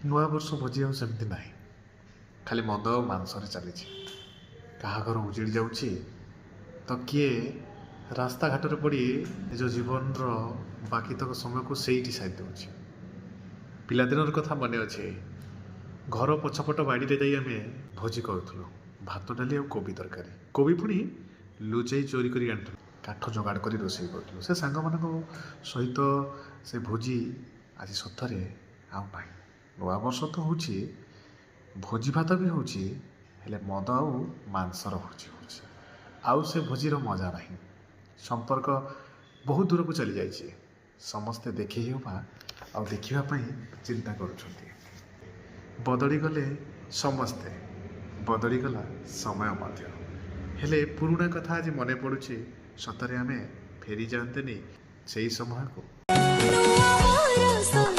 ନୂଆବର୍ଷ ଭୋଜି ଆଉ ସେମିତି ନାହିଁ, ଖାଲି ମଦ ଆଉ ମାଂସରେ ଚାଲିଛି। କାହା ଘର ଉଜୁଡ଼ି ଯାଉଛି ତ କିଏ ରାସ୍ତାଘାଟରେ ପଡ଼ି ନିଜ ଜୀବନର ବାକିତକ ସମୟକୁ ସେଇଠି ସାରି ଦେଉଛି। ପିଲାଦିନର କଥା ମନେ ଅଛି, ଘର ପଛପଟ ବାଡ଼ିରେ ଯାଇ ଆମେ ଭୋଜି କରୁଥିଲୁ। ଭାତ, ଡାଲି ଆଉ କୋବି ତରକାରୀ। କୋବି ପୁଣି ଲୁଚେଇ ଚୋରି କରି ଆଣୁଥିଲୁ, କାଠ ଯୋଗାଡ଼ କରି ରୋଷେଇ କରୁଥିଲୁ। ସେ ସାଙ୍ଗମାନଙ୍କ ସହିତ ସେ ଭୋଜି ଆଜି ସତରେ ଆଉ ନାହିଁ। ନୂଆବର୍ଷ ତ ହେଉଛି, ଭୋଜି ଭାତ ବି ହେଉଛି, ହେଲେ ମଦ ଆଉ ମାଂସର ଭୋଜି ହେଉଛି। ଆଉ ସେ ଭୋଜିର ମଜା ନାହିଁ। ସମ୍ପର୍କ ବହୁତ ଦୂରକୁ ଚାଲିଯାଇଛି। ସମସ୍ତେ ଦେଖେଇ ହେବା ଆଉ ଦେଖିବା ପାଇଁ ଚିନ୍ତା କରୁଛନ୍ତି। ବଦଳିଗଲେ ସମସ୍ତେ, ବଦଳିଗଲା ସମୟ ମଧ୍ୟ। ହେଲେ ପୁରୁଣା କଥା ଆଜି ମନେ ପଡ଼ୁଛି। ସତରେ ଆମେ ଫେରିଯାଆନ୍ତେନି ସେଇ ସମୟକୁ। ନୂଆ ବରଷ।